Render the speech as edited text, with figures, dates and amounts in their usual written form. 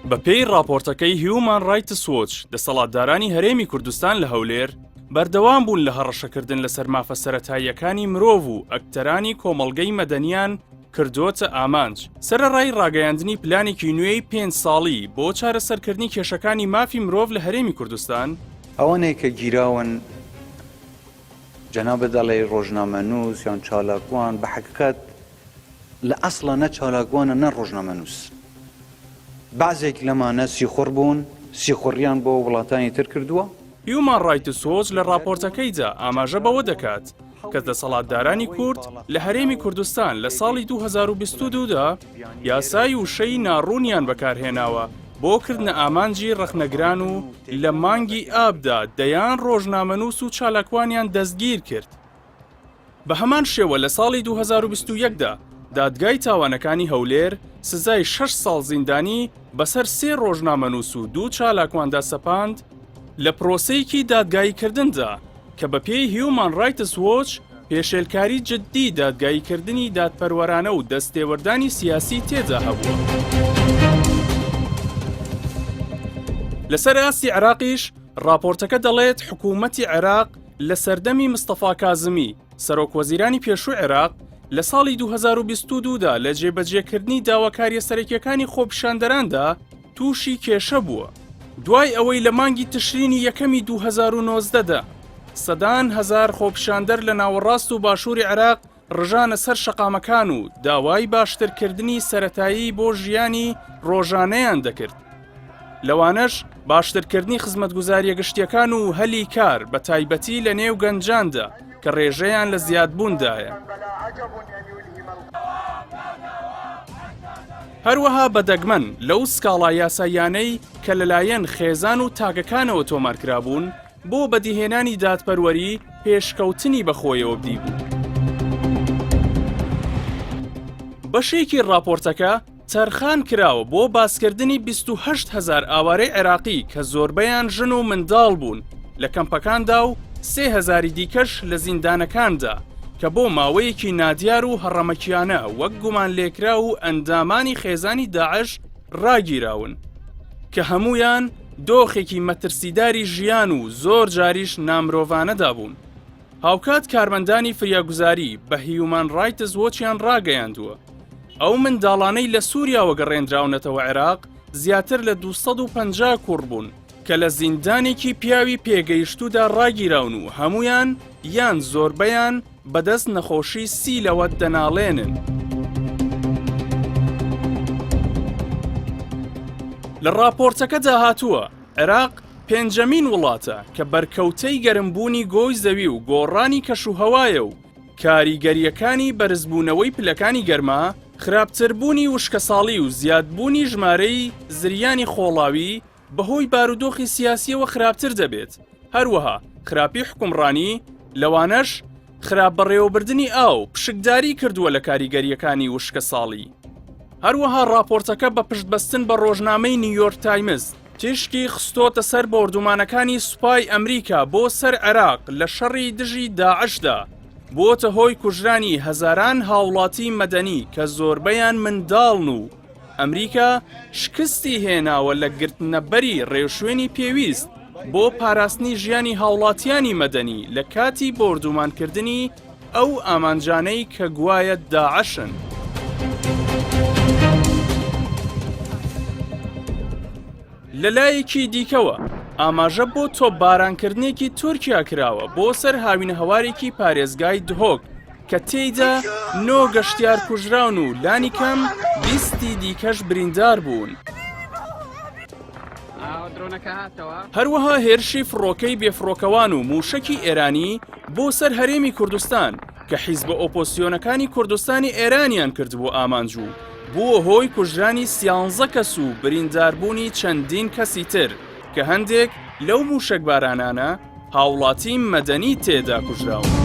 بەپێی ڕاپۆرتەکەی هیومان ڕایتس وۆچ، دەسەڵاتدارانی هەرێمی کوردستان لە هەولێر بەردەوام بوون لە هەڕەشەکردن لەسەر مافە سەرەتاییەکانی مرۆڤ و ئەکتەرانی کۆمەڵگەی مەدەنیان کردۆتە ئامانج، سەرەڕای ڕاگەیاندنی پلانێکی نوێی پێنج ساڵی بۆ چارەسەرکردنی کێشەکانی مافی مرۆڤ لە هەرێمی کوردستان. ئەوانەی کە گیراون جەنابت دەڵێی ڕۆژنامەنووس یان چالاکوان، بە حەقیقەت لە ئەسڵا نە چالاکوانە نە ڕۆژنامەنووس. بەعزێک لەمانە سیخوڕ بوون، سیخوڕیان بۆ وڵاتانی تر کردووە. هیومان ڕایتس وۆچ لە ڕاپۆرتەکەیدا ئاماژە بەوە دەکات کە دەسەڵاتدارانی کورد لە هەرێمی کوردستان لە ساڵی 2022 دا یاسای وشەی ناڕوونیان بەکارهێناوە بۆ کردنە ئامانجی ڕەخنەگران و لە مانگی ئابدا دەیان ڕۆژنامەنووس و چالاکوانیان دەستگیر کرد. بە هەمان شێوە لە ساڵی 2021 دا دادگای تاوانەکانی هەولێر سزای شەش ساڵ زیندانی بەسەر سێ ڕۆژنامەنووس و دوو چالاکواندا سەپاند لە پرۆسەیەکی دادگاییکردندا کە بەپێی هیومان ڕایتس وۆچ پێشێلکاری جددی دادگاییکردنی دادپەروەرانە و دەستێوەردانی سیاسی تێدا هەبووە. لەسەر ئاستی عێراقیش ڕاپۆرتەکە دەڵێت حکوومەتی عێراق لە سەردەمی مستەفا کازمی، سەرۆکوەزیرانی پێشووی عێراق، لە ساڵی 2022 دا لە جێبەجێکردنی داواکارییە سەرەکییەکانی خۆپیشاندەراندا تووشی کێشە بووە. دوای ئەوەی لە مانگی تشرینی یەکەمی 2019 دا سەدان هەزار خۆپیشاندەر لە ناوەڕاست و باشووری عێراق ڕژانە سەر شەقامەکان و داوای باشترکردنی سەرەتایی بۆ ژیانی ڕۆژانەیان دەکرد، لەوانەش باشترکردنی خزمەتگوزارییە گشتییەکان و هەلی کار بە تایبەتی لە نێو گەنجاندا کە ڕێژەیان لە زیادبووندایە. هەروەها بە دەگمەن لەو سکاڵا یاساییانەی کە لەلایەن خێزان و تاکەکانەوە تۆمارکرابوون، بۆ بەدیهێنانی دادپەروەری پێشکەوتنی بەخۆیەوە دیبوو. بەشێکی ڕاپۆرتەکە تەرخان کراوە بۆ باسکردنی 28 هەزار ئاوارەی عێراقی کە زۆربەیان ژن و منداڵ بوون لە کەمپەکاندا و سێ هەزاری دیکەش لە زیندانەکاندا کە بۆ ماوەیەکی نادیار و هەڕەمەکیانە وەک گومانلێکراو و ئەندامانی خێزانی داعش ڕاگیراون کە هەموویان دۆخێکی مەترسیداری ژیان و زۆر جاریش نامرۆڤانەدا بوون. هاوکات کارمەندانی فریاگوزاری بە هیومان ڕایتس وۆچیان ڕاگەیاندووە، ئەو منداڵانەی لە سووریاوە گەڕێنراونەتەوە عێراق زیاتر لە 250 کوڕ بوون کە لە زیندانێکی پیاوی پێگەیشتوودا ڕاگیراون و هەموویان یان زۆربەیان بەدەست نەخۆشی سیلەوە دەناڵێنن. لە ڕاپۆرتەکەدا هاتووە، عێراق پێنجەمین وڵاتە کە بەرکەوتەی گەرمبوونی گۆی زەوی و گۆڕانی کەشوهەوایە و کاریگەرییەکانی بەرزبوونەوەی پلەکانی گەرما، خراپتربوونی وشکەساڵی و زیادبوونی ژمارەی زریانی خۆڵاوی بەهۆی بارودۆخی سیاسییەوە خراپتر دەبێت، هەروەها خراپی حوکمڕانی، لەوانەش خراپ بەڕێوەبردنی ئاو پشکداری کردووە لە کاریگەرییەکانی وشکەساڵی. هەروەها ڕاپۆرتەکە بە پشتبەستن بە ڕۆژنامەی نیویۆرک تایمز، تیشکی خستۆتە سەر بۆردومانەکانی سوپای ئەمریکا بۆ سەر عێراق لە شەڕی دژی داعشدا، بووەتە هۆی کوژرانی هەزاران هاوڵاتی مەدەنی کە زۆربەیان منداڵن و ئەمریکا شکستی هێناوە لە گرتنەبەری ڕێوشوێنی پێویست بۆ پاراستنی ژیانی هاوڵاتیانی مەدەنی لە کاتی بۆردومانکردنی ئەو ئامانجانەی کە گوایە داعشن. لەلایەکی دیکەوە ئاماژە بۆ تۆپبارانکردنێکی تورکیا کراوە بۆ سەر هاوینەهەوارێکی پارێزگای دهۆک کە تێیدا نۆ گەشتیار کوژراون و لانیکەم بیستی دیکەش بریندار بوون. هەروەها هێرشی فڕۆکەی بێفڕۆکەوان و مووشەکی ئێرانی بۆ سەر هەرێمی کوردستان کە حیزبە ئۆپۆزسیۆنەکانی کوردستانی ئێرانیان کردبوو ئامانج و بووە هۆی کوژرانی سیانزە کەس و برینداربوونی چەندین کەسی تر کە هەندێک لەو مووشەکبارانانە هاوڵاتی مەدەنی تێدا کوژراون.